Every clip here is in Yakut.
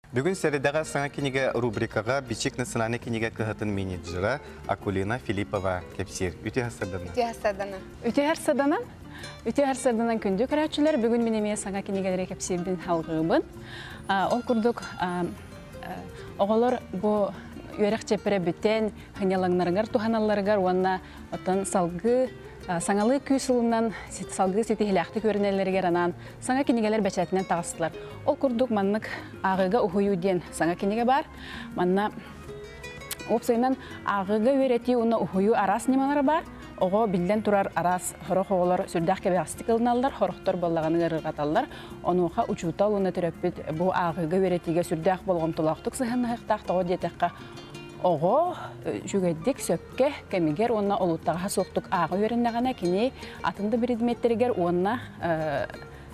Бүгүн сэрэдэҕэ саҥа кинигэ рубрикаҕа Бичик национальнай кинигэ кыһатын менеджера Акулина Филиппова кэпсиир. Үтүө сарсыарданан. Үтүө сарсыарданан. Үтүө сарсыарданан. Үтүө сарсыарданан күндү көрөөччүлэр, бүгүн мин эмиэ саҥа кинигэлэри кэпсиирбин алгыыбын. Ол курдук оҕолор бу үөрэх чэппэрэ бүтэн, сынньалаҥнарыгар туһаналларыгар уонна оттон салгыы саҥалыы күүс ылынан салгыы ситиһилээхтик үөрэнэллэригэр анаан саҥа кинигэлэр бэчээтинэн таҕыстылар. Ол курдук маннык ааҕыыга уһуйуу диэн саҥа кинигэ баар. Манна уопсайынан ааҕыыга үөрэтии уонна уһуйуу араас ньымалара баар. Оҕо биллэн турар араас сорох оҕолор сүрдээх кэбэҕэстик ылыналлар, сорохтор буоллаҕына ыарырҕаталлар. Онуоха учуутал уонна төрөппүт бу ааҕыыга үөрэтиигэ сүрдээх болҕомтолоохтук сыһыаннаһыахтаах. Тоҕо диэтэххэ, оҕо үчүгэйдик сөпкө кэмигэр уонна олуттаҕаһа суохтук ааҕа үөрэннэҕинэ кини атын да предметтэригэр уонна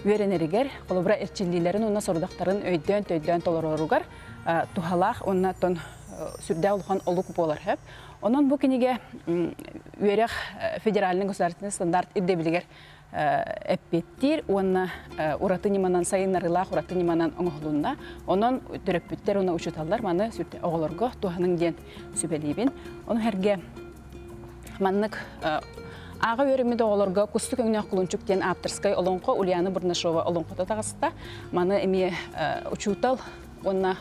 үөрэнэригэр холобура эрчиллиилэрин уонна сорудахтарын өйдөөн-төйдөөн толороругар туһалаах уонна оттон сүрдээх улахан олук буолар сөп. Онон бу кинигэ үөрэх федеральный государственный стандарт ирдэбилигэр эппиэттиир уонна ураты ньыманан сайыннарыылаах ураты ньыманан оҥоһулунна. Онон төрөппүттэр уонна учууталлар маны оҕолорго туһаныҥ диэн сүбэлиибин. Ону сэргэ маннык ааҕа үөрэммит оҕолорго Кустук өҥнөөх кулунчук диэн ааптарскай олоҥхо Ульяна Бурнашова олоҥхото таҕыста. Маны эмиэ учуутал уонна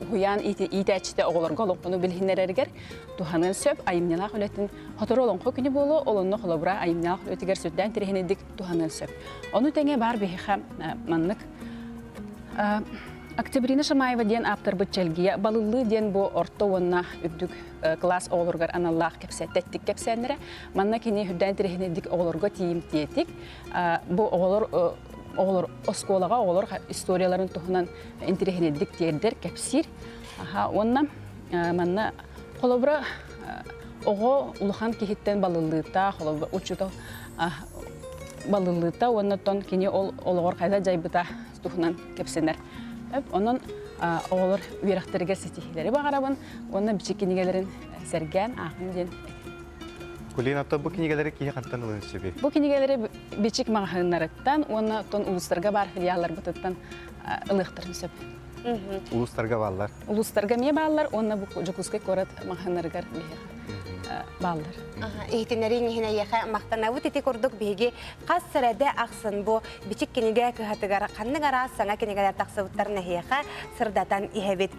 уһуйаан иитээччитэ оҕолорго олоҥхону билиһиннэрэригэр туһаныан сөп. Айымньылаах үлэтин сотору олоҥхо күнү буолуо, ол онно холобура айымньылаах үлэтигэр сүрдээн тирэһинэйдик туһаныан сөп. Ону тэҥэ баар биһиэхэ маннык Октябрина Шамаева диэн ааптарбыт Чэлгийэ балыллыы диэн бу орто уонна үрдүк кылаас оҕолоругар аналлаах кэпсэтэттик кэпсээннэрэ. Манна кини үрдээн тирэһинэйдик оҕолорго тиийимтиэтик бу оҕолор оҕолор оскуолаҕа оҕолор историяларын туһунан интэриэһинэйдик тиэрдэр, кэпсиир. Уонна манна холобура оҕо улахан киһиттэн балыллыыта, холобура учуутал балыллыыта уонна оттон кини ол олоҕор хайда дьайбыта туһунан кэпсэнэр. Онон оҕолор үөрэхтэригэр ситиһиилэри баҕарабын уонна бичик кинигэлэрин сэргээн ааҕыҥ диэн Кулина, бу кинигэлэри киһи хантан ылын сөбүй? Бу кинигэлэри бичик маҕаһыыннарыттан уонна оттон улуустарга баар филиалларбытыттан ылыахтарын сөп. Улуустарга бааллар. Улуустарга эмиэ бааллар уонна бу Дьокуускай куорат маҕаһыыннарыгар бааллар. Иһитиннэрииҥ иһин эйиэхэ махтанабыт ити курдук биһиги хас сэрэдэ ахсын бу бичик кинигэ кыһатыгар ханнык араас саҥа кинигэлэр тахсыбыттарын эһиэхэ сырдатан иһэбит.